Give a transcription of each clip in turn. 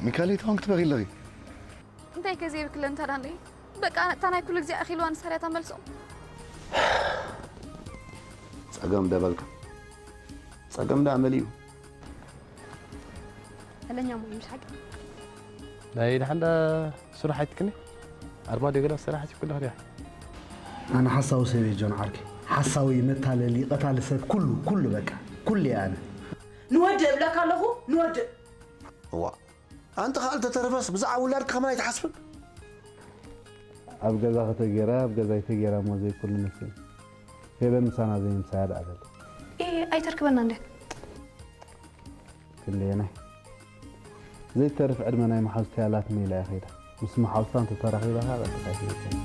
ሚካኤል፣ እንታይ ኮንክ ትበኺ ኣለኺ? እንታይ ከ ዘይብክለን ታዳንደይ? በቃ እታ ናይ ኩሉ ግዜ ኣኺልዋ ንሳርያ ተመልሶ። ጸገም ደበልካ። ጸገም ደኣ መሊኡ። ተለኛ ሞ ምሽ ሓቂ። ናይ ድሓንዳ ስራሕ ኣይትክኒ ኣርማድዮ ገላ ስራሕ ኣይትክሉ ኸዲያ ኣነ ሓሳዊ ሰብ እየ ጆን ዓርኪ። ሓሳዊ፣ መታለሊ፣ ቀታሊ ሰብ፣ ኩሉ ኩሉ በቃ ኩሉ እየ ኣነ። ንወድእ እብለካ ኣለኹ ንወድእ። እዋ ኣንቲ ኸኣ ተተረፈስ ብዛዕባ ውላድካ ከማን ኣይትሓስብን? ኣብ ገዛ ከተገይራ ኣብ ገዛይ ተገይራ እሞ ዘይኩሉ መስል ፌበን ምሳና ዘይምሳያ ደኣ በል። ኤ ኣይተርክበና እንደ ክንደየናይ ዘይተርፍ ዕድመ ናይ መሓዙቲ ኣላትኒ ኢላ እያ ኸይዳ። ምስ መሓዙታ እንተተራኺባ ኸዓ ቀጥታ ኣይትመጽእን።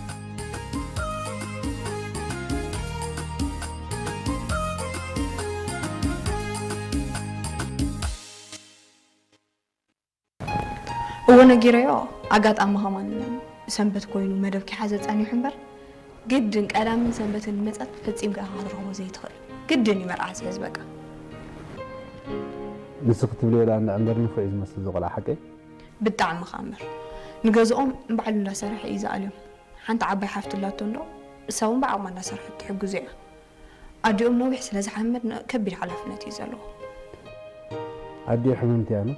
እወ ነጊረዮ። ኣጋጣሚ ኸማን ሰንበት ኮይኑ መደብ ከይሓዘ ጸኒሑ እምበር ግድን ቀዳምን ሰንበትን መጸት ፈጺምካ ኢኻ ክትረኽቦ ዘይትኽእል። ግድን እዩ መርዓ ዝሕዝ በቃ። ንስኺ ትብልዮ ደኣ እንድዒ እምበር ንፉዕ እዩ ዝመስል እዚ ቆልዓ ሓቀይ? ብጣዕሚ ኸኣ እምበር ንገዝኦም ባዕሉ እንዳሰርሐ እዩ ዝኣልዮም። ሓንቲ ዓባይ ሓፍቲ ኣላቶ እንዶ እሳ እውን ብዓቕማ እንዳሰርሐት ትሕግዞ እያ። ኣዲኦም ነዊሕ ስለ ዝሓመድ ከቢድ ሓላፍነት እዩ ዘለዎ። ኣዲኡ ሕምምቲ እያ ኖ?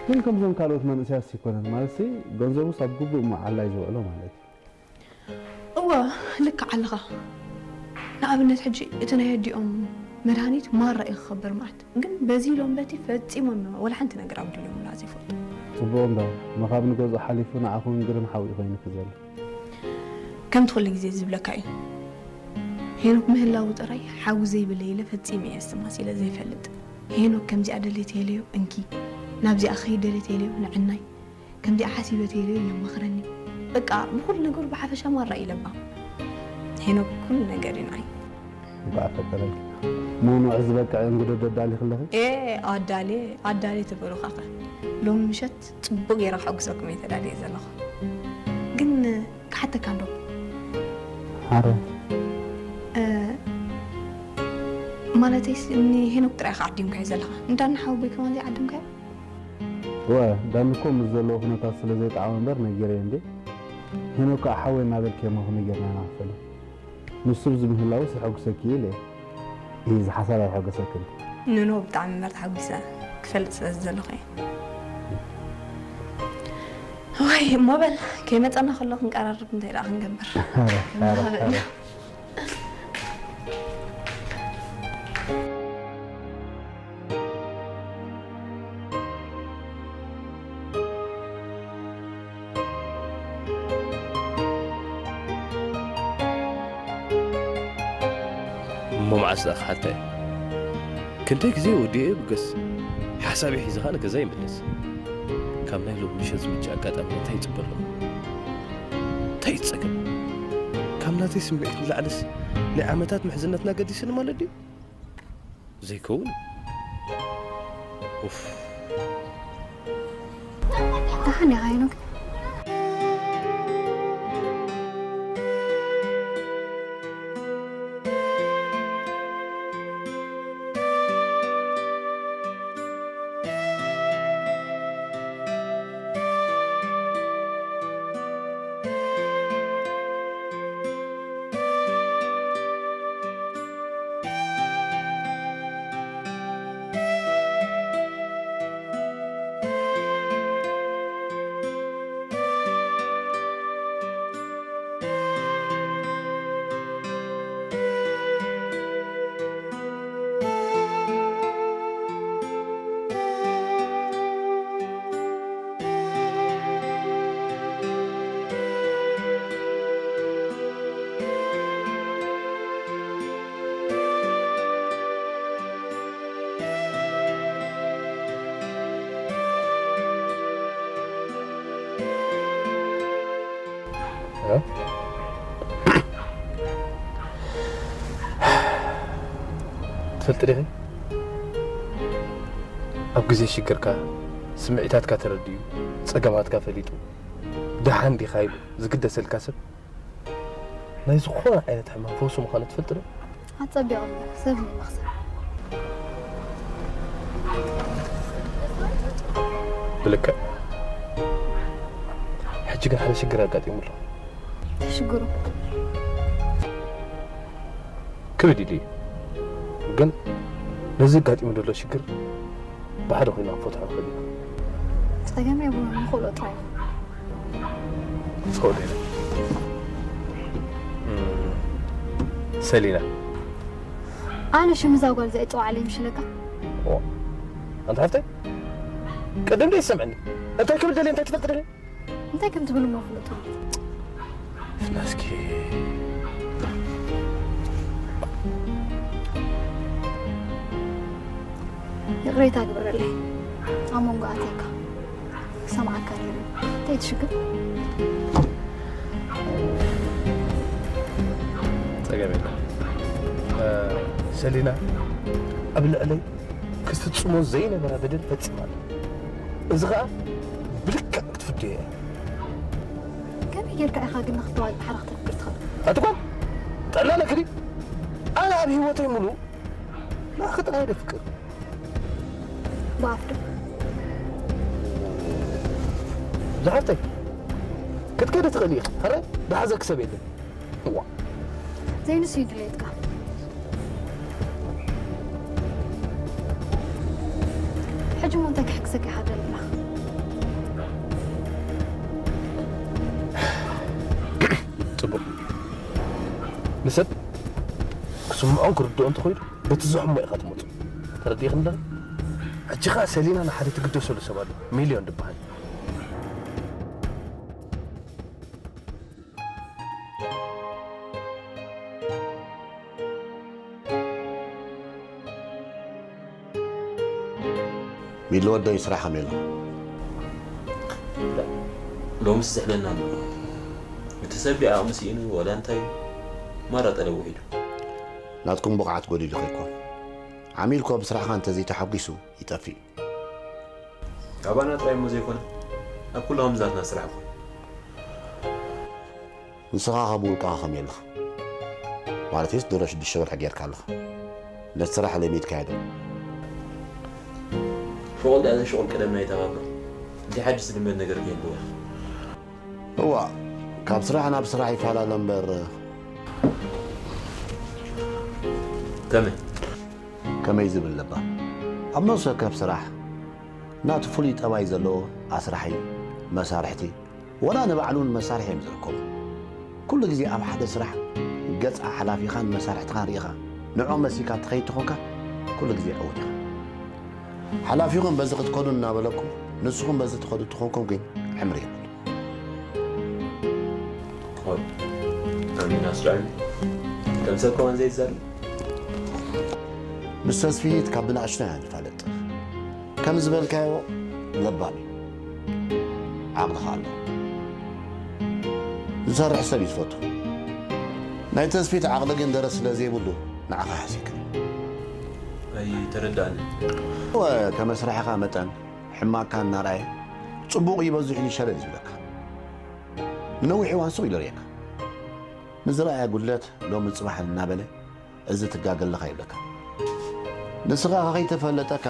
ግን ከምዞም ካልኦት መንእሰያትስ ኣይኮነን። ማለትሲ ገንዘቡስ ኣብ ግቡእ መዓላ እዩ ዘውዕሎ ማለት እዩ። እወ ልክዕ ኣለኻ። ንኣብነት ሕጂ እቲ ናይ ኣዲኦም መድሃኒት ማራ እዩ ክኸብር መዓት። ግን በዚ ኢሎም በቲ ፈጺሞም ወላ ሓንቲ ነገር ኣብዲሎምላ ዘይፈልጡ። ጽቡቕ እምበር እሞ ካብ ንገዝኡ ሓሊፉ ንዓኹ እውን ግርም ሓዊ እዩ ኮይኑኪ ዘሎ። ከምቲ ኩሉ ግዜ ዝብለካ እዩ። ሄኖክ ምህላዉ ጥራይ ሓዊ ዘይብለይ ኢለ ፈጺመ እየ ኣስተማሲለ ዘይፈልጥ። ሄኖክ ከምዚኣ ደልየ ተይለዮ እንኪ፣ ናብዚኣ ክኸይድ ደልየ ተይለዮ ንዕናይ፣ ከምዚኣ ሓሲበ ተይለዮ የማኽረኒ። በቃ ብኹሉ ነገሩ ብሓፈሻ ማራ እዩ ለባም። ሄኖክ ኩሉ ነገር እዩ ንዓይ። እንኳዕ ፈጠረልኪ። ሞኖዕ ዝበቅዕ እንግዶ ደዳሊኺ ኣለኺ? ኤ ኣዳልየ ኣዳልየ ትበሉ ካኸ ሎሚ ምሸት ጽቡቅ ገይረ ከሐጉሰኩም እየ ተዳልየ ዘለኹ። ግን ክሓተካ እንዶ ሓረ እ፣ ማለተይስ ንሄኖክ ጥራይ ኢኻ ዓዲምካዮ ዘለኻ? ንዳኒ ሓወቦይ ከማን ዘይዓደምካዮ? እወ ዳኒ እኮ ምስ ዘለዎ ኩነታት ስለ ዘይጠዓሞ እምበር ነጊረዮ እንድየ። ሄኖክ ከኣ ሓወይ እናበልክዮ እሞ ከመይ ጌርና ኢና ክንፈልዮ? ንሱ ብዚ ምህላውስ የሐጉሰኪ ኢለ እየ። ኢሂ፣ እዚ ሓሳብ ኣይሐጎሰክን። ኖኖ፣ ብጣዕሚ እምበር ተሓጒሰ፣ ክፈልጥ ስለ ዝደለኹ እየ። ዋይ፣ እሞ በል፣ ከይመጸና ከሎ ክንቀራረብ እንታይ ደኣ ክንገብር? ኣረ፣ ኣረ፣ ኣረ። እሞ መዓስ ደኣ ክሓታ እየ? ክንደይ ግዜ ወዲኤ ይብገስ፣ ሓሳበይ ሒዘ ኸኣ ንገዛ ይምለስ። ካብ ናይ ሎሚ ምሸት ዝምችእ ኣጋጣሚ እንታይ ይጽበ ኣለኹ? እንታይ እዩ ጸገም? ካብ ናተይ ስምዒት ንላዕልስ ናይ ዓመታት ምሕዝነትና ገዲስኒ ማለት ድዩ? ዘይከውን። ኡፍ። ደሓን ዲኻ ሄኖክ? ትፈልጢ ዲኺ? ኣብ ግዜ ሽግርካ ስምዒታትካ ተረዲኡ፣ ጸገማትካ ፈሊጡ፣ ደሓን ዲኻ ኢሉ ዝግደሰልካ ሰብ ናይ ዝኾነ ዓይነት ሕማም ፈውሲ ምዃኑ ትፈልጢ ዶ? ኣጸቢቑ እምበር፣ ሰብ ንምኽሳብ። ብልክዕ። ሕጂ ግን ሓደ ሽግር ኣጋጢሙ ኣሎ። እንታይ ሽግሩ? ክብድ ኢሉ እዩ። ግን ነዚ ኣጋጢሙ ዘሎ ሽግር ብሓደ ኮይና ክንፈትሖ ንኽእል ኢና። ጸገም የብሉን፣ ንኽእሎ ጥራይ። ዝኽእሎ የለን። እም፣ ሰሊና። ኣነ ሽም እዛ ጓል እዚኣ ይጽዋዓለይ ይምሽለካ? ኦ፣ ኣንታ ሓፍተይ፣ ቅድም ደይ ይሰምዕኒ። እንታይ ክብል ደልየ፣ እንታይ ትፈልጥ ደልየ? እንታይ ከም ትብል እሞ ፍለጡ። እስኪ። ይቕሬታ ግበረለይ። ኣብ መንጎ ኣትየካ። ክሰምዓካ ነይሩ። እንታይ ትሽግር? ጸገም የለን። እ፣ ሰሊና፣ ኣብ ልዕለይ ክትፍጽሞ ዘይነበራ በደል ፈጺማ ኣላ። እዚ ኸኣ ብልክዕ ክትፍድዮ እያ። ከመይ ጌርካ ኢኻ ግን ንኽልተ ኣዋልድ ብሓደ ክተፍቅር ትኽእል? ኣቲ ጓል፣ ጥዕና ኣለኪ ድዩ? ኣነ ኣብ ህይወተይ ሙሉእ ንኣኺ ጥራይ እየ ዘፍቅር። ብኣፍ ዶ? ዝሓፍተይ፣ ክትከዲ ትኽእሊ ኢኺ። ሕረ፣ ዝሓዘኪ ሰብ የለን። እዋ። ዘይንሱ እዩ ድሌትካ። ሕጂ እሞ እንታይ ክሕግዘካ ኢኻ ደሊኻ? ጽቡቕ። ንሰብ ክስምዖን ክርድኦ እንተኾይኑ፣ በቲ ዝሕሞ ኢኻ ትመጾ። ተረዲእኽኒ ኣለኺ? ሕጂ ኸኣ ሰሊና ንሓደ ትግደሰሉ ሰብ ኣሎ። ሚልዮን ዝበሃል። ሚሊ ወደይ፣ ስራሕ ከመይ ኣሎ? ሎምስ ዝሕለና ኣሎ። እቲ ሰብ ድኣ ዓቕሚ ስኢኑ ዋላ እንታይ ማራ ጠለብ ውሒዱ። ናትኩም ብቕዓት ጎዲሉ ከይኮን። ዓሚል እኮ ብስራሕኻ እንተዘይተሓጒሱ ይጠፍእ። ካባና ጥራይ እሞ ዘይኮነ፣ ኣብ ኩሉ ከምዚ ናትና ስራሕ እኮ። ንስኻ ካብ ውልቃኻ ከመይ ኣለኻ? ማለትስ ድሮ ሽዱሽተ ወርሒ ጌርካ ኣለኻ። ነቲ ስራሕ ለሚድካዮ ዶ? ሸቑል ድኣ ዘሸቑል ቀደም ናይታ ባባ። እንታይ ሓድሽ ዝልመድ ነገር ከይህልዎ። እዋ፣ ካብ ስራሕ ናብ ስራሕ ይፈላለ እምበር። ከመይ? ከመይ ዝብል ለባም። ኣብ ነፍሲ ወከፍ ስራሕ ናቱ ፍሉይ ጠባይ ዘለዎ ኣስራሒ፣ መሳርሕቲ፣ ወላ ንባዕሉ እውን መሳርሒ እዮም ዝርከቡ። ኩሉ ግዜ ኣብ ሓደ ስራሕ ገጽ ሓላፊኻን መሳርሕትኻን ርኢኻ ንዕኦም መሲልካ ትኸይድ ተኾንካ፣ ኩሉ ግዜ ዕዉት ኢኻ። ሓላፊኹም በዚ ክትከዱ እናበለኩም፣ ንስኹም በዚ ትኸዱ ተኾንኩም ግን ዕምሪ የብሉን። ኦይ፣ ኣሚን ኣስራኤል፣ ከም ሰብ ከማን ዘይዛረብ። ምስ ተስፍይት ካብ ብንኣሽቱ ኢና ንፋለጥ። ከም ዝበልካዮ ለባም እዩ። ዓቕሊ ኸኣ ኣለዎ። ዝሰርሕ ሰብ እዩ ዝፈቱ። ናይ ተስፊት ዓቕሊ ግን ደረስ ስለ ዘይብሉ ንዓኻ ይሓስየካ። ኣይተረዳእንን። እወ፣ ከመስርሕኻ መጠን ሕማቕካ እናረኣየ ጽቡቕ ይበዝሕ ኢሉ ሸለል እዩ ዝብለካ። ንነዊሕ እዋን ስቕ ኢሉ የርእየካ። ንዝረኣየ ጉድለት ሎምን ጽባሕን እናበለ እዚ ትጋገ ኣለኻ ይብለካ። ንስኻ ከይተፈለጠካ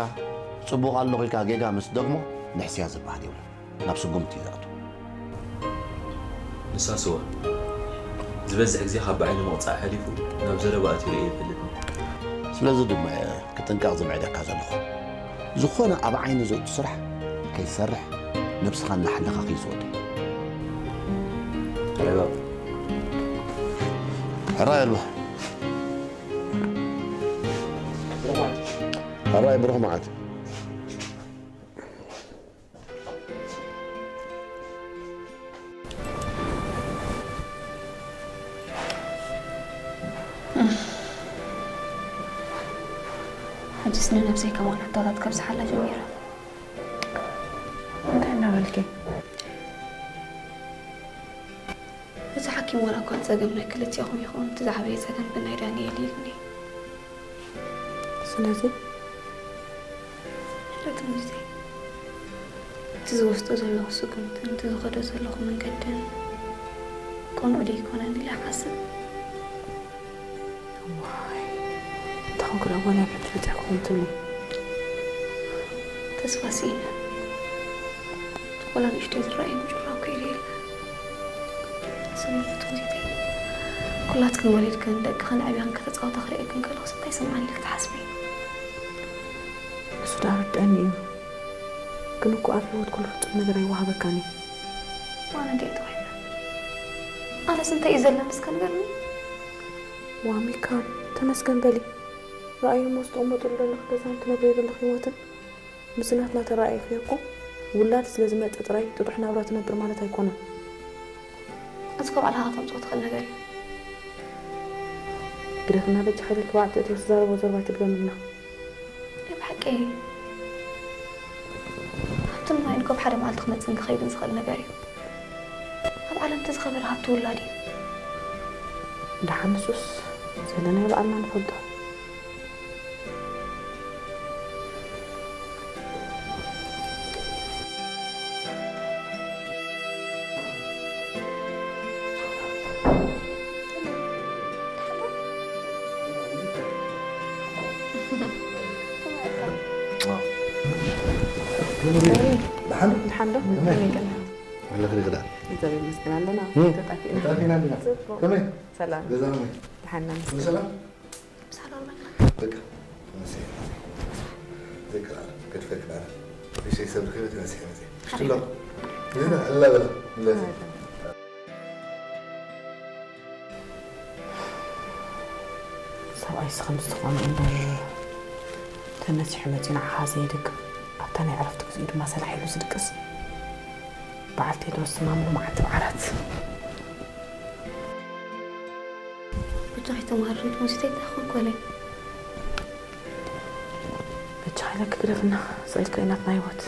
ጽቡቕ ኣለኹ ኢልካ ጌጋ ምስ ትደግሞ ንሕስያ ዝበሃል የብሉን። ናብ ስጉምቲ እዩ ዝኣቱ። ንሳ ስዋ ዝበዝሕ ግዜ ካብ ብዓይኒ ምቕጻዕ ሓሊፉ ናብ ዘረባ ኣትዩ ርእየ ኣይፈልጥን። ስለዚ ድማ እየ ክጥንቀቕ ዝምዕደካ ዘለኹ። ዝኾነ ኣብ ዓይኒ ዘእቱ ስራሕ ከይትሰርሕ ነብስኻ እናሓለኻ ከይትወዲ። ሕራይ ኣልባ። ሕራይ ብሩኽ መዓልቲ። ሕጅስ ንነብሰይ ከማን ሕቶታት ከብዝሓላ ጀሚረ። እንታይ እናበልኪ? እቲ ሓኪም ዋላ እኳ እቲ ጸገም ናይ ክልቲኣኹም ይኸውን፣ እቲ ዝዓበየ ጸገም ግን ናይ ዳንኤል እዩ ኢሉኒ። ስለዚ? ሕረትም ግዜ እቲ ዝወስዶ ዘለኹ ስጉምትን እቲ ዝኸዶ ዘለኹ መንገድን ቅኑዕ ዶ ኣይኮነን ኢለ እሓስብ። ዋይ፣ እንታይ ኮንኩ ደኣ ጓል ኣፍልጥ ፍልጥ ክኾንትኒ? ተስፋ ስኢነ። ወላ ንእሽተይ ዝረኣየኒ ጩራ እኮ ኢለ የለ። ስምዒት ትምኒተይ ኩላትክን ወሊድክን ደቅኽን ኣዕቢኽን ከተጻውታ ክርእየክን ከለኹስ እንታይ ይስምዓኒ ኢልኪ ትሓስቢ? እሱ ደኣ ርድአኒ እዩ። ግን እኮ ኣብ ህይወት ኩሉ ፍጹም ነገር ኣይወሃበካን እዩ። ዋነ እንዴት ተዋሂበ? ኣነስ እንታይ እዩ ዘለኒ እስከ ንገርኒ? ዋ ሚካል፣ ተመስገን በሊ። ረኣዩ እሞ ዝተቐመጠሉ ዘለኺ ገዛን ትነብረዮ ዘለኺ ህይወትን ምስዚ ናትና ተረኣኢኽዮ እኮ ውላድ ስለ ዝመጽእ ጥራይ ጥጡሕ ናብራ ትነብር ማለት ኣይኮነን። እዚ ካብ ባዕልኻ ከተምጽኦ ትኽእል ነገር እዩ። ግደፍና በጃ ሓይለኪ ባዕልቲ እትወስ ዝዛረቦ ዘረባ ኣይትድገምልና። ናይ ብሓቂ ሃብትን ማይን እኮ ብሓደ መዓልቲ ክመጽእን ክኸይድን ዝኽእል ነገር እዩ። ኣብ ዓለም እቲ ዝኸበረ ሃብቲ ውላድ እዩ። ደሓን ንሱስ ዘለናዮ ባዕልና ንፈልጦ። ደሓን ዶ? ደሓን ዶ? ከመይ ቀኒኻ? ኣለኽሪ ክዳ እግዚኣብሔር ይመስገን ኣለና። እም። ተጣፊእና። ተጣፊእና ኣለና። ጽቡቕ። ከመይ? ሰላም። ገዛ ከመይ? ደሓን ኢና ኩሉ ንመስገን። ሰላም? ምሳል ኣለና። በቃ ተመሰይ። ዘይቀራረብ ገድፈ ክዳን። እሺ ሰብ ርኺበ ተመሰይ መሰይ። ሽሎ። እዚና ኣላ በላ። ሰብኣይስ ከምዚ ዝኾነ እምበር ተመሲሑ መፂኡ ንዓኻ ዘየደግም ኣብታ ናይ ዕረፍቲ ግዚኡ ድማ ሰላሕ ኢሉ ዝድቅስ በዓል ቴድሮስ ዝማም መዓልቲ በዓላት ብቻ ኣይተማሃርን ትመስል እንታይ ኮንኮለይ በጃ ኢለኪ ግደፍና ስቕ ኢልካ እዩ ናትና ህይወት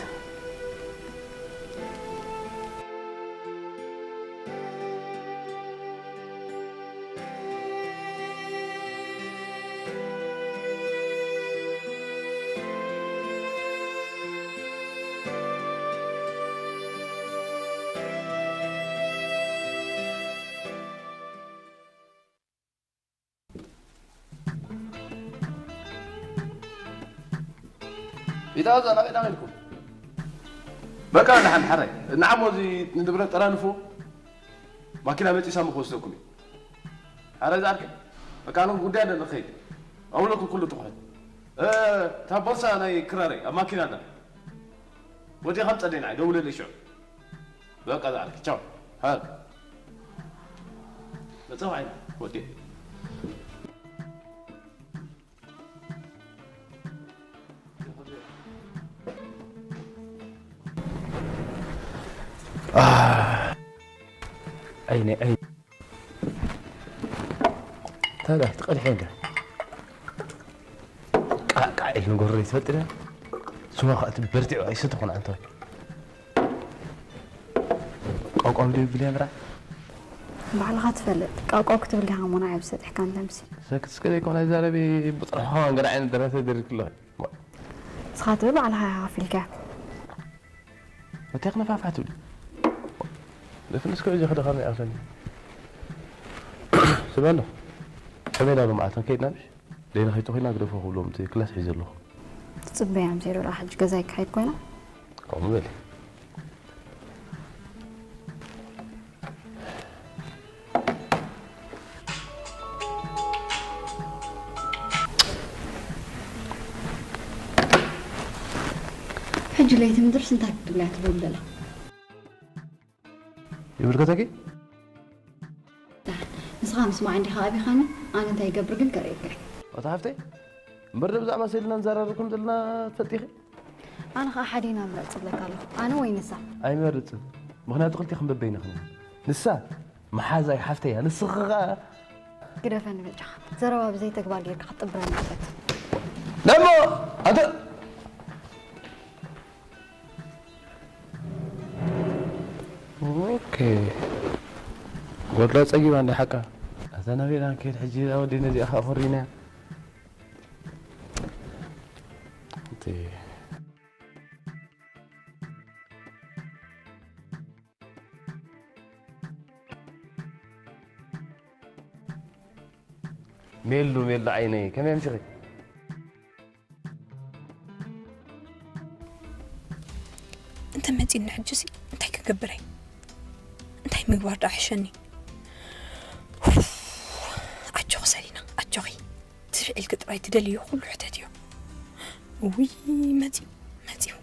ኢታ እዛ ናበይ ዳኺልኩም? በቃ ንሓን ሓራይ ንዓሞ እዚ ንንብረት ጠራንፎ ማኪና መጺሳ ምክወስደኩም እዩ። ሓራይ ዝዓርከይ በቃ ኣነ ጉዳይ ኣለኒ ክኸይድ። ኣውለኩም ኩሉ ትኹረት። እ፣ እታ ቦርሳ ናይ ክራረይ ኣብ ማኪና ኣላ። ወዲኻ ምጸለይ ንዓይ ደውለለይ ሽዑ። በቃ ዝዓርከይ ቻው። ሃ። መጸው ዓይና ወዲ። ዓይነይ ዓይነይ ታዲያ ትቐድሐ እንደ ቃቃ ኢል ንጎሮ ይትፈልጥ ደ ስማ ከዓ እቲ በርቲዑ ኣይሰተ ኮን ኣንተ ቃውቃው እንደ ይብል ያምራ ባዕልኻ ትፈልጥ ቃውቃው ክትብል ዲኻ ሞና ዕብ ሰጢሕካ እንተምሲ ሰክት እስከ ዘይኮን ኣይዛረቢ ብጥርሖ እንገዳ ዓይነት ደረሰ ደሪክሎ ንስኻ ትብል ባዕልኻ ኢኻ ከፊልካዮ መተኽ ነፋፋሕ ትብል ደፍንስ ክዕዚ ክደኸመ ይኣኽለኒ ስበሎ ከመይ ናብ መዓልቲ ክንከይድና ምሽ ደይና ከይተኾይና ግደፎ ክብሎም እቲ ክላስ ሒዘ ኣለኹ ትፅበያ ምሴ ዶ ደኣ ሕጂ ገዛ ይካየድ ኮይና ከምኡ በሊ ሕጂ ለይቲ ምድርስ እንታይ ክትብልያ ትብል ደላ ይምልከተኪ ንስኻ ምስማዕ እንዲኻ ኣቢኻኒ ኣነ እንታይ ይገብር ግን ከርእየካ ኣታ ሃፍተይ እምበር ብዛዕባ ሰልና ንዘራርብ ከም ዘለና ትፈልጢ ኢኺ ኣነ ከዓ ሓደ ኢና ምረፅ ዝብለካ ኣለኹ ኣነ ወይ ንሳ ኣይመርፅን ምኽንያቱ ክልቲኹም በበይንኽን ንሳ መሓዛይ ሓፍተያ ንስኺ ከዓ ግደፈኒ በጃኻ ዘረባ ብዘይ ተግባር ጌርካ ክትጥብረኒ ይፈት ነሞ ኣንተ ኦኬ ጎድላ ፀጊባ እንዲ ሓቃ ኣታ ናበይ ኢና ንከይድ ሕጂ ኣወዲ ነዚኣ ከዓ ፈሪና እቲ ሜሉ ሜሉ ዓይነይ ከመይ ኣምሲኺ እንተ መፂኒ ሕጅሲ እንታይ ክገብር እየ እንታይ ምግባር ዶ ሕሸኒ ጆኺ፣ ትስፍዕ ኢልኪ ጥራይ ትደልዮ ኩሉ ሕተትዮ። ውይ፣ መጺኡ፣ መጺኡ።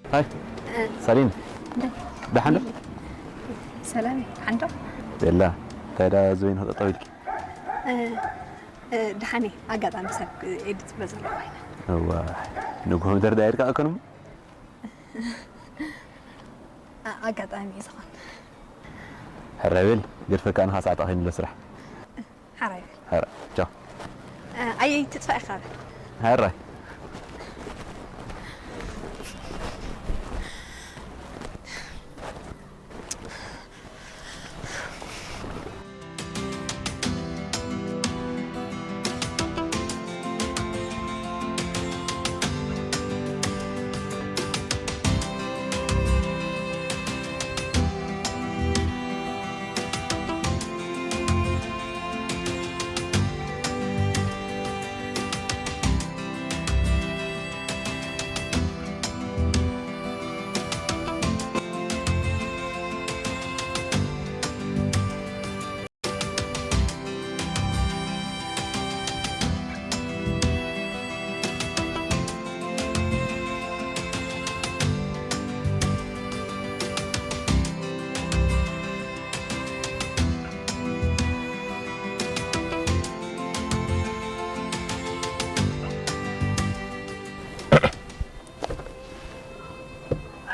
ሃይ ሳሊን፣ ደሓን ዶ? ሰላም፣ ደሓን ዶ? የላ፣ እንታይ ዳ ዝበይኑ ጠጠው ኢልኪ? ደሓን፣ ኣጋጣሚ ሰብ ኤዲት በዘለኹ። እዋ፣ ንግሆ ምድር ዳይርካ ኣከኑም? ኣጋጣሚ እዩ ዝኾን። ሕራይ በል፣ ግድፈካ ንኻ ሰዓት ኣኺሉ ኣሎ ስራሕ። ሓራይ በል። ሕራይ፣ ቻው። ኣየይ ትጥፋእ ኢኻ በል። ሕራይ።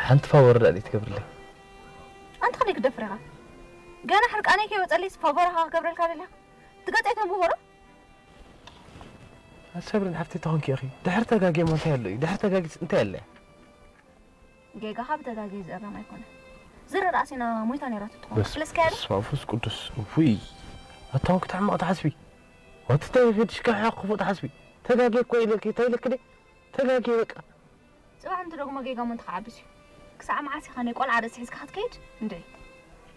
ሓንቲ ፋወር ዳኣ ትገብርለይ? ኣንታ ከመይ ክትደፍር ኢኻ? ገና ሕርቃነይ ከይወፀለይስ ፋቦራኻ ክገብረልካ ደሊኻ? ትገፀይ ተንብቦ ዶ? ሰብሪን ሓፍተይ ተኾንኪ ኢኺ። ድሕሪ ተጋግየ እሞ እንታይ ኣሎ እዩ? ድሕሪ ተጋጊስ እንታይ ኣለ? ጌጋኻ ብተጋግየ ዝእረም ኣይኮነን። ዝረዳእ ሲና ሞይታ ነይራቶ ትኾን። ክፍለስካያ ዶ? በስመ ኣብ ወመንፈስ ቅዱስ። ውይ። ኣታ እውን ክትሕመቕ ትሓስቢ? ዋትታይ ፌድሽካ ክፉእ ትሓስቢ? ተጋግየ እኮ ኢለኪ፣ እንታይ ኢለኪ ድየ? ተጋግየ በቃ። ጽባሕ እንትደግሞ ጌጋ እሞ እንተኸዓ ዓቢስ እዩ። ክሳዕ መዓስ ኢኻ ናይ ቆልዓ ርእሲ ሒዝካ ክትከይድ? እንድዒ።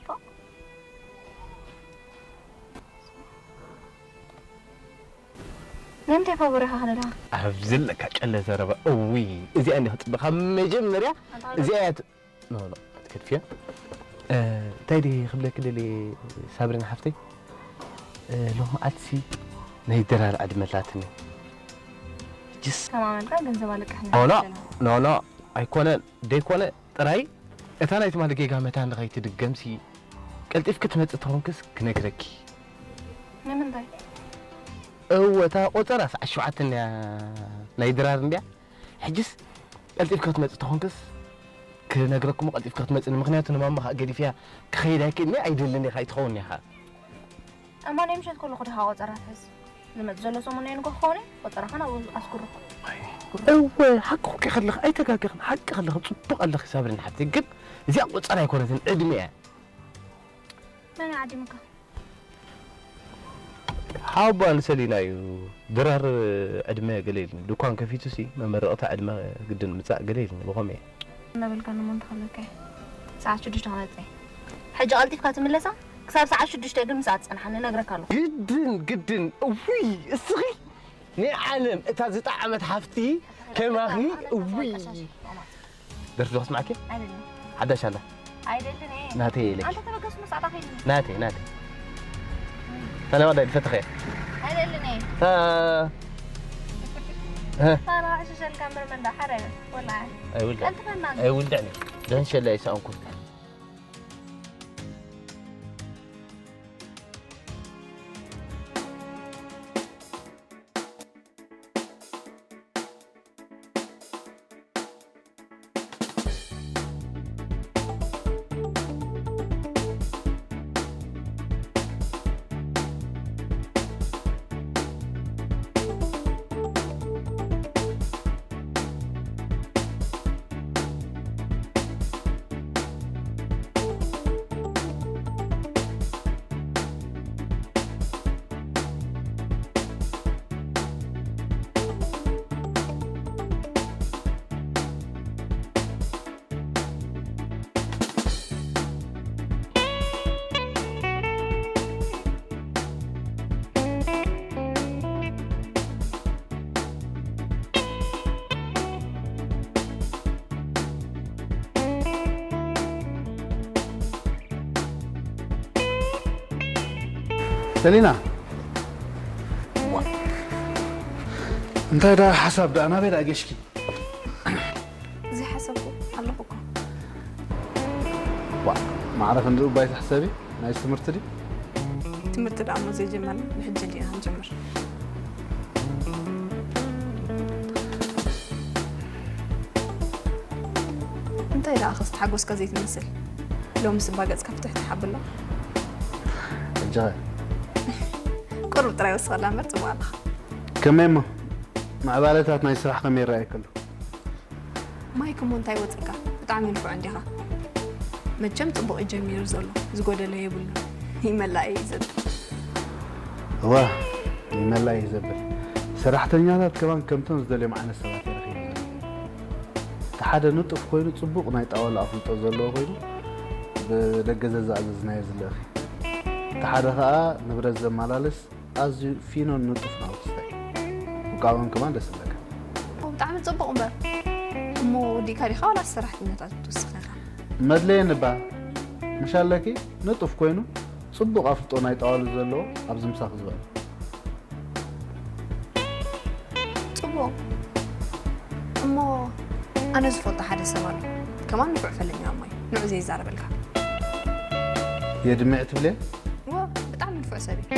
ፎእ። ንምንታይ ፋቦሪኻ ከለኻ? ኣብ ዘለካ ጨለ ዘረባ። እውይ፣ እዚኣ እንዲያ ክጽበ ካብ መጀመርያ እዚኣ እያ ት-፣ ኖ፣ ኖ፣ ክትከድፍያ። እ፣ እንታይ ድየ ክብለኪ ደልየ ሳብሪና ሓፍተይ? እ፣ ሎሚ መዓልትሲ ናይ ድራር ዕድመ ኣላትኒ። ጅስ። ተማመንካ ገንዘብ ኣለቅሕና ኖ፣ ኖ፣ ኖ፣ ኖ፣ ኣይኮነን፣ ደይኮነ ጥራይ እታ ናይ ትማሊ ጌጋ መታን ንኸይትድገምሲ ቀልጢፍኪ ትመጽእ ተኾንክስ ክነግረኪ። ንምንታይ? እወ፣ እታ ቆጸራ ሰዓት ሸውዓተ እንድያ ናይ ድራር እንድያ። ሕጅስ ቀልጢፍኪ ክትመጽእ ተኾንክስ ክነግረኪ እሞ ቀልጢፍኪ ክትመጽእኒ፣ ምኽንያቱ ንማማ ከኣ ገዲፈያ ክኸይድ ኣይክእልን እየ፣ ኣይደልን እየ፣ ከኣ ኣይትኸውን እያ ከኣ። እሞ ናይ ምሸት ከለኹ ዲኻ ቆጸራ ትሕዝ? ዝመጽእ ዘሎ ሰሙን ናይ ንግሆ ክኸውን እዩ፣ ቆጸራኻ ናብኡ ኣስጉሮ። እወ፣ ሓቅኺ ከለኺ ኣይተጋገኽን፣ ሓቂ ከለኺ ጽቡቕ ኣለኺ ሳብሪን ሓፍተይ፣ ግን እዚኣ ቆጸራ ኣይኮነትን፣ ዕድመ እያ። መን እዩ ዓዲሙካ? ሓወቦኣ ንሰሊና እዩ። ድራር ዕድመ ገለ ኢልኒ። ድኳን ከፊቱሲ መመረቕታ ዕድመ ግድን ምጻእ ገለ ኢልኒ። ብኸመይ እየ? እናበልካኒ እሞ እንተኸለካ እየ። ሰዓት ሽዱሽተ ክመጽእ እየ። ሕጂ ቀልጢፍካ ትምለሳ? ክሳብ ሰዓት ሽዱሽተ ግን ምስኣ ትጸንሓኒ እነግረካ ኣለኹ። ግድን፣ ግድን። እውይ፣ እስኺ ናይ ዓለም እታ ዝጠዓመት ሓፍቲ ከማኺ፣ እውይ። ደርፊ ዶ ከስምዓኪ? ኣይደልን። ሓዳሽ ኣላ። ኣይደልን እየ። ናተይ ኢለኪ። ኣንተ ተበገስ መሳዕዳ ከይድኒ። ናተይ፣ ናተይ። እታ ናይ ዋዳ ድፈትኸ? ኣይደልን እየ። እታ፣ እ? ፋራ ዕሽሸልካ ምርመንዳ ሓረ ወላ። ኣይውልዕ። ቀልጥፈና። ኣይውልዕ። ደንሸለ ኣይሰኣንኩ። ሰሊና፣ እንታይ ደኣ ሓሳብ ደኣ ናበይ ደኣ ገሽኪ? ዘይሓሰብኩ ኣለኹ እኮ። ዋ፣ ማዕረ ክንድኡ ባይ ትሕሰቢ? ናይ ትምህርቲ ድዩ? ትምህርቲ ደኣ እሞ ዘይጀመርና ብሕጂ እንዲና ክንጅምር። እንታይ ደኣ ክስቲ ሓጎስካ ዘይትመስል? ሎምስ እባ ገጽካ ፍትሕትሕ ኣብሎ። ሕጂ ኸ? ቁሩብ ጥራይ ወስኸላ እምበር ጽቡቕ ኣለኻ። ከመይ እሞ? ምዕባለታት ናይ ስራሕ ከመይ ይረኣየኪ ኣሎ? ማይክ እሞ እንታይ ወጽካ? ብጣዕሚ ንፉዕ እንዲኻ። መቸም ጽቡቕ እዩ ጀሚሩ ዘሎ። ዝጎደለ የብሉን። ይመላእ እዩ ዘብል። እዋ፣ ይመላእ እዩ ዘብል። ሰራሕተኛታት ከማን ከምቶም ዝደልዮም ዓይነት ሰባት እዮም ረኺቦም ዘለዉ። እቲ ሓደ ንጡፍ ኮይኑ ጽቡቕ ናይ ጣዋሉ ኣፍልጦ ዘለዎ ኮይኑ ብደገ ዘዝኣዘዝናዮ ዝልእኽ እዩ። እቲ ሓደ ኸኣ ንብረት ዘመላልስ ኣዝዩ ፊኖን ንጡፍን ኣውቲስታ እዩ። ውቃቦም ከማን ደስ ዝብለካ። ኦ፣ ብጣዕሚ ጽቡቕ እምበር። እሞ ወዲእካ ዲኻ ዋላ ሰራሕተኛታት ትውስኽ ኢኻ? መድለየኒ እባ። ምሽ ኣለኪ ንጡፍ ኮይኑ ጽቡቕ ኣፍልጦ ናይ ጣዋሉ ዘለዎ ኣብዚ ምሳኺ ዝበለ። ጽቡቕ። እሞ ኣነ ዝፈልጦ ሓደ ሰብ ኣሎ። ከማን ንፉዕ ፈለኛ እሞ እዩ። ንዑ ዘይዛረበልካ። የድምዕ ትብልየ? እወ፣ ብጣዕሚ ንፉዕ ሰብ እዩ።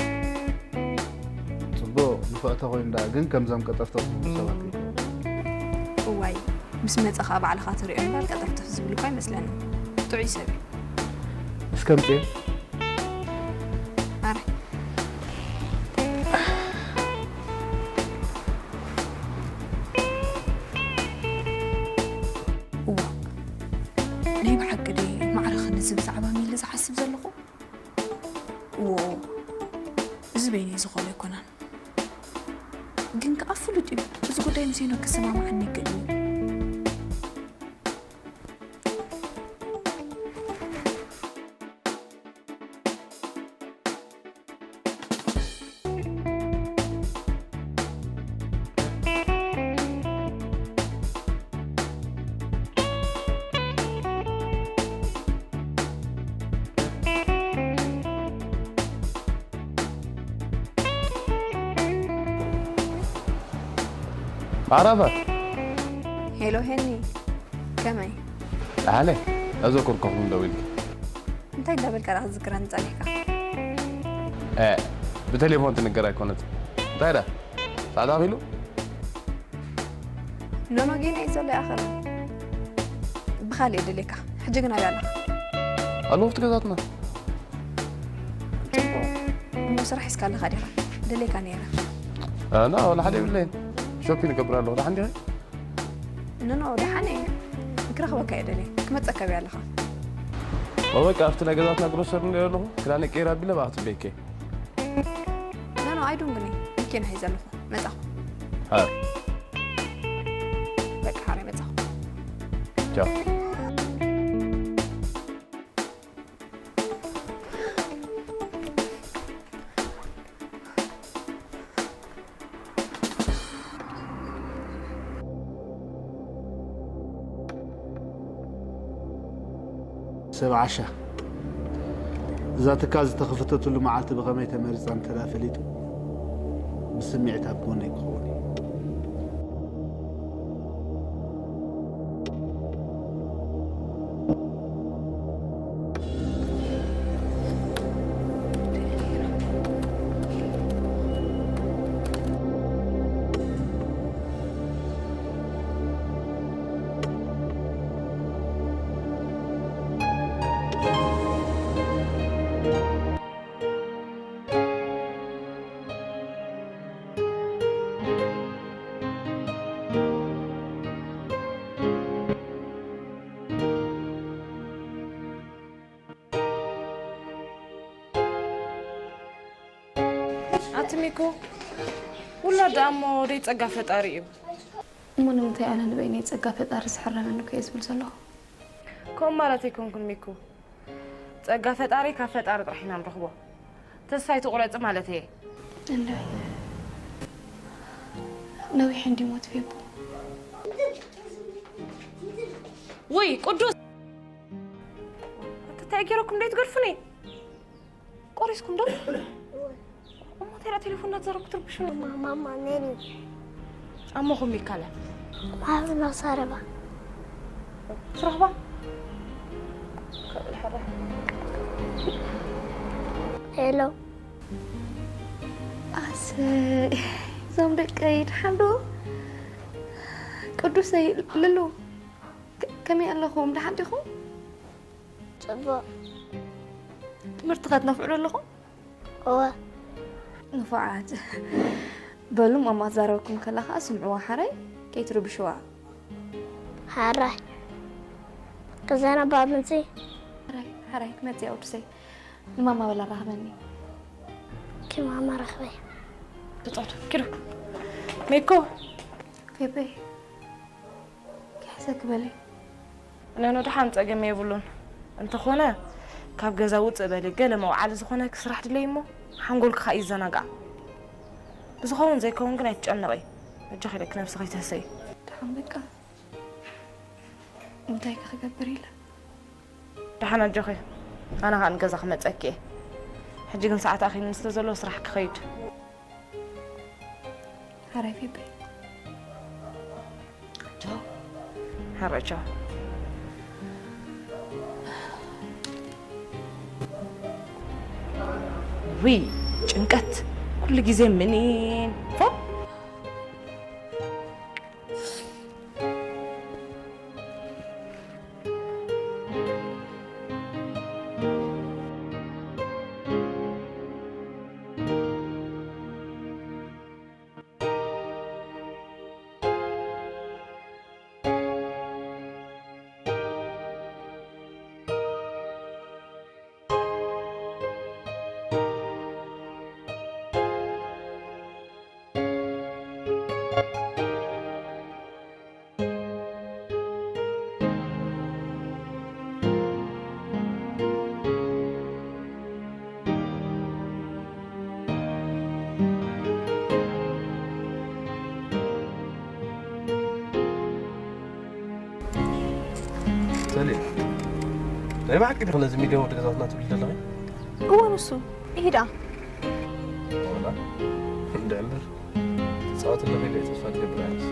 ጽቡቕ፣ ንፉዕ ተኾይኑ ደኣ ግን ከምዞም ቀጠፍጠፍ ዝብሉ ሰባት እዩ። እዋይ፣ ምስ መጸኻ ባዕልኻ ትሪኦ እምበር ቀጠፍጠፍ ዝብል እኳ ኣይመስለንን። ጥዑይ ሰብ እዩ። እስከ ምጽእ። ኣረ። እዋ፣ ናይ ብሓቂ ድየ ማዕረ ክንዚ ብዛዕባ ሚሊ ዝሓስብ ዘለኹ? እዎ፣ እዚ በይነይ ዝኾነ ኣይኮነን። ግን ከኣ ፍሉጥ እዩ። እዚ ጉዳይ ምስ ሄኖክ ክሰማማዓኒ ይግእል እዩ። ዓረባ። ሄሎ ሄኒ፣ ከመይ? ደሓነ፣ ኣዘኮርኩኹም ደዊልኪ። እንታይ እንዳበልካ ደኣ ክዝክረኒ ጸኒሕካ? እ፣ ብቴሌፎን ትንገር ኣይኮነትን። እንታይ ደኣ? ሰዓት ኣኺሉ? ኖኖ፣ ጌና እዩ ዘሎ ይኣኸለ። ብኻልእ እየ ደልየካ። ሕጂ ግን ኣበይ ኣለኻ? ኣለኹ ኣብቲ ገዛትና። ጽቡቕ። እሞ ስራሕ ሒዝካ ኣለኻ ዲኻ? ደልየካ ነይረ። ኣና ወላ ሓደ የብለይን። ሾፒንግ እገብር ኣለኹ። ደሓን ዲኺ? ኖኖ፣ ደሓን እየ። ክረኽበካ እየ ደልየ። ክመጸካ እየ ኣለኻ። ኦ፣ በቃ ኣብቲ ናይ ገዛትና ግሮሰሪ ንሪኦ ኣለኹ። ክዳነይ ቀይረ ኣቢለ ብኣኽትበይከ። ኖኖ፣ ኣይዱንግኒ። መኪና ሒዘ ኣለኹ። መጻኹ። ሃ። በቃ፣ ሓራይ መጻኹ። ቻው። ሰብ ዓሻ፣ እዛ ትካል ዝተኸፈተትሉ መዓልቲ ብኸመይ ተመሪጻ እንተ ደኣ ፈሊጡ፣ ብስምዒት ኣብ ጎነይ ክኸውን እዩ። ኣቲ ሚኩ፣ ውላድ ደኣ እሞ ደይ ጸጋ ፈጣሪ እዩ። እሞ ንምንታይ ኣነ ንበይነይ ጸጋ ፈጣሪ ዝሕረመኒ እኮ እየ ዝብል ዘለኹ? ከምኡ ማለት ኣይኮንኩን ሚኩ። ጸጋ ፈጣሪ ካብ ፈጣሪ ጥራሕ ኢና ንረኽቦ። ተስፋ ኣይትቑረጺ ማለት እየ። እንድዒ። ነዊሑ እንድዩ ሞት ፌቡ። ውይ፣ ቅዱስ! እንታይ ገይረኩም ደይ ትገድፉኒ? ቆሪስኩም ዶ? ቴራ ቴሌፎን እናተዛረብኩ ትርብሹ። ማማ ማማ ነኒ ኣሞኹም ይካለ ማብና ሳረባ ትረኽባ ሄሎ ኣሰይ እዞም ደቀይ ድሓን ዶ ቅዱሰይ ልሉ ከመይ ኣለኹም ደሓን ዲኹም ጽቡቕ ትምህርቲ ከትነፍዑ ዶ ኣለኹም እወ ንፉዓት በሉ ማማ ትዛረበኩም ከላ ከዓ ስምዕዋ ሓራይ ከይትርብሽዋ ሓራይ ክዛረባ ብምፂ ሓራይ ሓራይ ክመፅእ እያ ቅዱሰይ ንማማ በላ ራኽበኒ ክማማ ረኽበይ ተፃወቱ ኪዱ ሜኮ ፌበይ ክሕሰ ክበለይ ነኖ ድሓን ጸገም የብሉን እንተኾነ ካብ ገዛ ውፅእ በሊ ገለ መውዓሊ ዝኾነ ክስራሕ ድለይ እሞ ሓንጎልኪ ከዓ ይዘናጋዕ ብዝኸውን ዘይከውን ግን ኣይትጨነቂ እጆኺ ኢለኪ ነብስኺ ትህሰይ ድሓን በቃ እንታይ ከ ክገብር ኢለ ደሓን ኣጆኺ ኣነ ከዓ ንገዛ ክመፀኪ እየ ሕጂ ግን ሰዓት ኣኺልኒ ስለ ዘሎ ስራሕ ክኸይድ ሓራይ ፌበይ ሓራይ ቻው ውይ ጭንቀት ኩሉ ግዜ ምኒን ፎ ሰሌ ናይ ብሓቂ ዲኺ ነዚ ሚድያ ወዲ ገዛትና ትብል ዘለኺ? እወ ንሱ ይሂዳ ወላ እንድዕምር ትፃወት ኣለኺ ኢለ ተስፋ ትገብር ኣይነት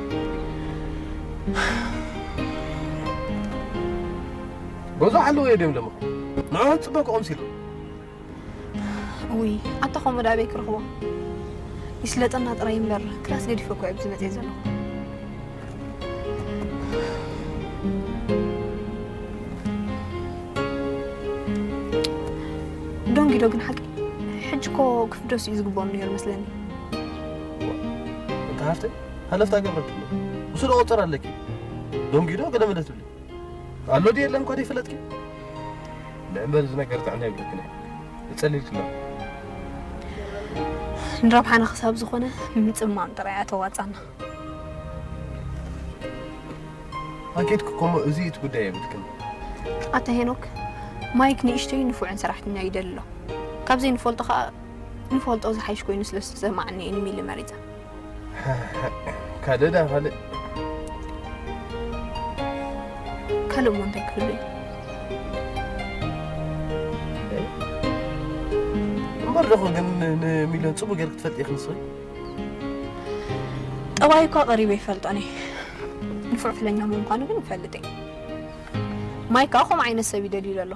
ገዛ ሓለዎ እየ ድዮም ደሞ ንዕኦም ፅበ ክኦም ሲሉ ውይ ኣታ ከምኡ ዳበይ ክረኽቦ ይስለጠና ጥራይ እምበር ክላስ ገዲፈ እኮ ኣብዚ መፅየ ዘለኹ ዶንጊዶ ግን ሓቂ ሕጂ እኮ ክፍደሱ እዩ ዝግብኦም ነይሩ መስለኒ እንተ ሃፍተይ ሃለፍታ ገብረትሎ እሱ ዶ ቆፀር ኣለኪ ዶንጊዶ ገለመለ ትብሊ ኣሎ ድየ የለን እኳ ዘይፈለጥኪ ንዕበል ዝነገር ጥዕና ይብለክን እየ እፀሊልክላ ንረብሓና ክሳብ ዝኾነ ምፅማም ጥራይ ኣተዋፃና ኣኬትክ ኮሞ እዚ እቲ ጉዳይ የብልክን ኣታ ሄኖክ ማይክ ንእሽቶይ ንፉዕን ሰራሕተኛ ይደሊ ኣሎ ካብ ዘይንፈልጦ ከዓ ንፈልጦ ዝሓይሽ ኮይኑ ስለ ዝተሰማዓኒ እየ ንሚሊ መሪፀ ካልእ ዳ ካልእ ካልእ እሞ እንታይ ክህሉ እዩ እምበር ደኹ ግን ንሚልዮን ፅቡቅ ገይር ክትፈልጥ ኢኽ ንስኺ ጠባይ እኳ ቀሪበ ይፈልጦን እየ ንፉዕ ፍለኛ ምዃኑ ግን ይፈልጥ እየ ማይክ ከዓ ከምኡ ዓይነት ሰብ ይደልዩ ዘሎ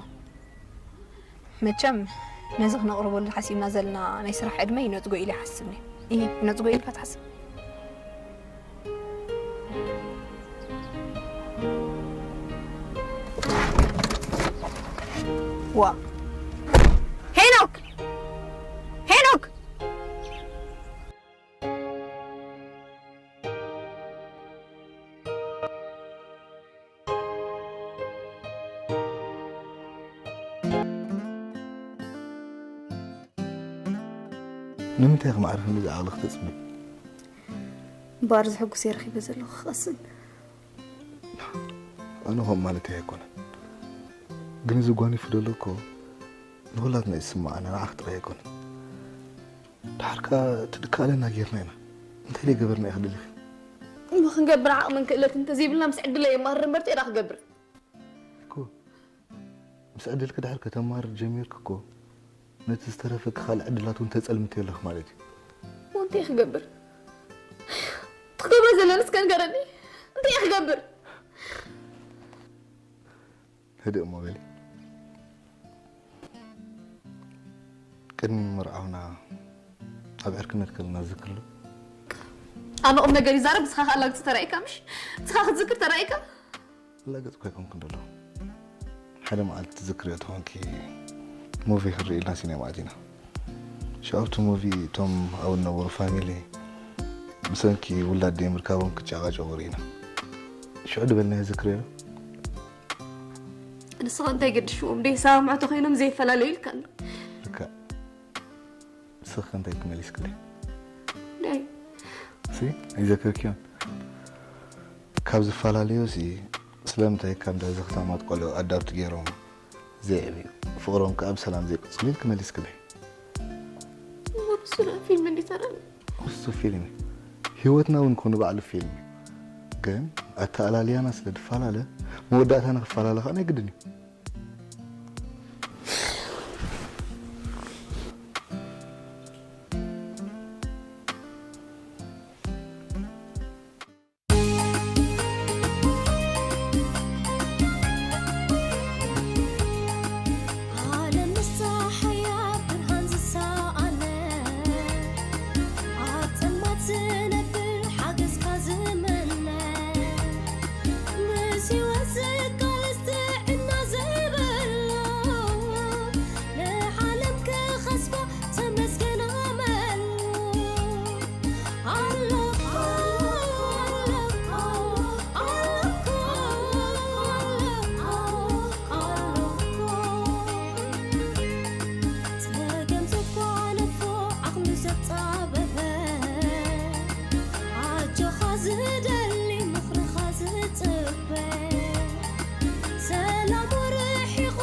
መቸም ነዚ ክነቕርበሉ ሓሲብና ዘለና ናይ ስራሕ ዕድመ ይነፅጎ ኢለ ይሓስብ እየ ይነፅጎ ኢልካ ትሓስብ ዋ ሄኖክ ሄኖክ ንምንታይ ኢኺ ማዕረ ከምዚ ዝኣኽሊ ክተፅቢ? እምበኣር ዘሐጉስ እየ ረኺበ ዘለኹ ክቐስን። ኣነ ከምኡ ማለተይ ኣይኮነን። ግን እዚ ጓኒፉ ዘሎ እኮ ንኹላትና እዩ ዝስምዓና፣ ንዓኺ ጥራይ ኣይኮነን። ደሓር ከኣ እቲ ድከኣለና ጌርና ኢና። እንታይ ደይገበርና ኢኺ ደሊኺ? እሞ ክንገብር ዓቕምን ክእለትን እንተዘይብልና ምስ ዕድለይ የማርር እምበር እንታይ ደኣ ክገብር? እኮ ምስ ዕድልኪ ድሕር ከተማርር ጀሚርኪ እኮ ነቲ ዝተረፈኪ ካልእ ዕድላት እውን ተጸልምትዮ ኣለኺ ማለት እዩ። እሞ እንታይ ክገብር? ትገብሮ ዘለንስ ከንገረኒ? እንታይ ክገብር? ህድእ እሞ በሊ። ቅድሚ ምርዓውና ኣብ ዕርክነት ከለና ዝክር ዶ? ኣነ ቁም ነገር ይዛረብ፣ ንስኻ ከኣ ላግጺ ተራኢካ ምሽ? ንስኻ ክትዝክር ተራኢካ? ላገጽ እኳ ኣይኮንኩን ዘሎ። ሓደ መዓልቲ ትዝክርዮ ተኾንኪ ሙቪ ክንርኢ ኢልና ሲኔማ ኣቲና። ሽዑ ኣብቲ ሙቪ እቶም ኣብኡ ዝነበሩ ፋሚሊ ብሰንኪ ውላድ ደይ ምርካቦም ክጫቓጨቑ ርኢና። ሽዑ ዝበልናዮ ዝክርዮ ዶ? ንስኻ እንታይ ገድሽዎም ደይ ሰማምዑ ተኾይኖም ዘይፈላለዩ ኢልካ ኣሎ። ልክዕ። ንስኺ እንታይ ትመሊስክለይ? ደይ ሲ ኣይዘከርክዮን። ካብ ዝፈላለዩ ሲ ስለምንታይ ካብ እንዳዚ ክታማት ቆልዑ ኣዳፕት ገይሮም ዘይዕብዩ ፍቕሮም ከኣ ብሰላም ዘይቅጽሉ ኢልኪ መሊስክለይ። እሞ ንሱ ደኣ ፊልም እንዲ ተረኒ። እሱ ፊልም እዩ። ህይወትና እውን ኮኑ ባዕሉ ፊልም እዩ። ግን ኣተኣላልያና ስለ ዝፈላለ መወዳእታ ንክፈላለ ከኣ ናይ ግድን እዩ። ዓለም ምስ ጸሓያ ብርሃን ዝሰኣነ፣ ኣብ ጸልማት ዝነብር ሓገዝካ ዝምነ፣ ምስ ህይወት ዝቃለስ ጥዕና ዝህበሎ፣ ንዓለም ክኸስባ ተመስገን ኣመሉ። ዝደሊ ምኽርኻ ዝጽበ ሰላሙ ርሒቑ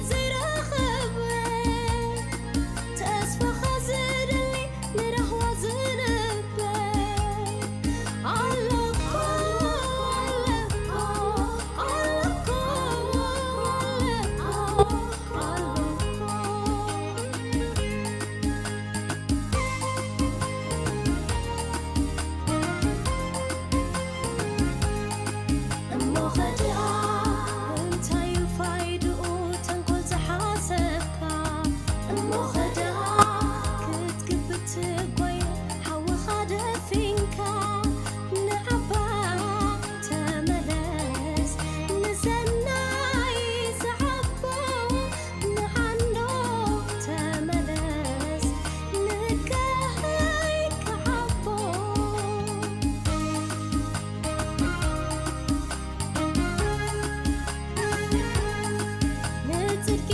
ዘይረኸበ ተስፋኻ ዝደሊ ንራህዋ ዝንበ ኣሎኮ ኣሎኮ ኣሎኮ ኣሎኮ እሞ ኸድኣ እንታይ እዩ ፋይድኡ ተንኮል ዝሓሰብካ እሞ ኸድኣ ክትግብት ትጓየ ሓወኻ ደፊንካ ንዓባ ተመለስ ንሰናይ ዝዓቦ ንዓንዶ ተመለስ ንካይ ክዓቦ ንጽድቂ